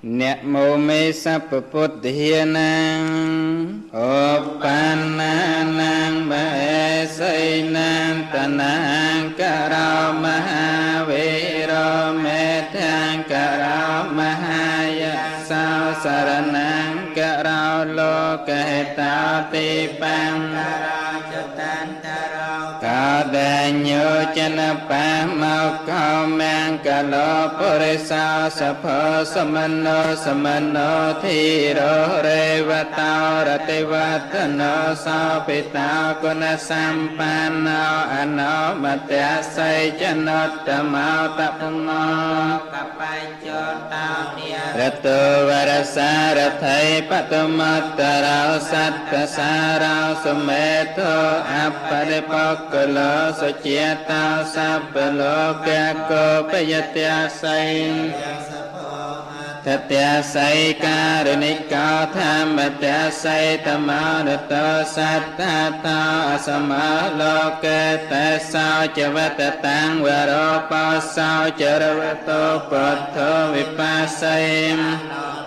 នមោមេសព្វពុទ្ធានាងឧបណ្ណានាងមហេសីនាងតនាងករោមហាវេរមេធាងករោមហាយសោសរណាងករោលោកហេតោតិបាំង ចតន្តរោ កោដញ្ញោចនបាមកខមង្គលោពុរិសោសភសមនោសមនោធិរោរេវតោរតិវតនោសោពិតោគុណសម្បណ្ណោអនោមតសីចនតមោតពមោ កបញ្ចតោនិ រតវរសារថៃបតមត្តរោសត្វសារោសមេធោអបរិបកលសុជាតោសព្វលោកកោបយត្យាសីតត្យាសីការុណិកោធម្មត្យាសីតមោនតសត្តាតោអសមលោកេតេសោចវតតាំងវរោបសោចរវតោពុទ្ធវិបាសី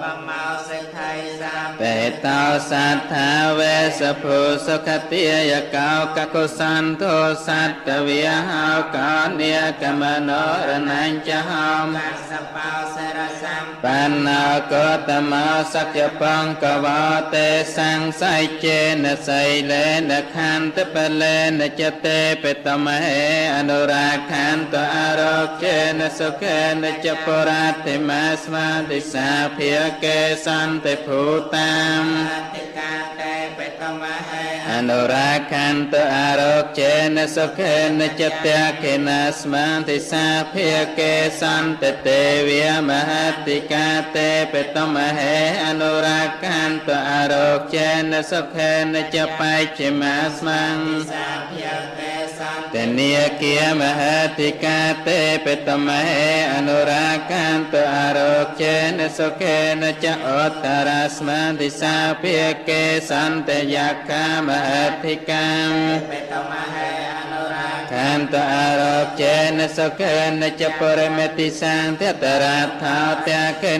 បមោសិទ្ធិសា បេតោសត្ថាវេសភុសុខតិយកោកកុសន្តោសត្វវិហោកោនិកមនោរណញ្ចហម សបោសរសម្ បណ្ណោកតមោសក្យបង្កវតេសង្សៃចេនសីលេនខន្តបលេនចតេបតមហេអនុរាខន្តអរោគេនសុខេនចបរាតិមាស្មាទិសាភិកេសន្តិភូតាម តិកាតេបតមហេ អនុរាខន្តអរោគេនសុខេនចតេខេណាស្មាទិសាភិកេសន្តិទេវមហតិកាតេបតមហេអនុរាខន្តអរោគេនសុខេនចបច្ចិមាស្មាង សាភិកេសន្ តនីគាមហតិកាតេបតមហេអនុរាខន្តអរោគេនសុខេនចអត្តរាស្មាទិសាភិកេសន្តិយកាមហតិកា បតមហេអនុរា ខន្តអរោគេនសុខេនចបរិមតិសន្តិតរាថោតកេ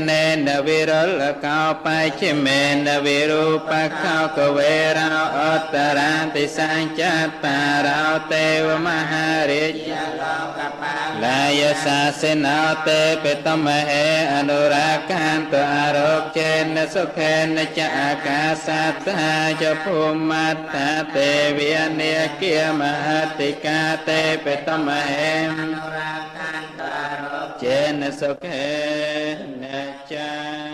នវិរលកោបច្ចិមេនវិរូបខោកវេរោអត្តរាតិសញ្ចតារោទេវមហារាជ លោកបា លាយសាសេណោតេបតមហេអនុរាខន្តអរោគេនសុខេនចអាកាសត្តាចភូមត្តាទេវនេគាមហតិកាតេបតមហេ អនុរាខន្តអរោ ចេនសុខេនចា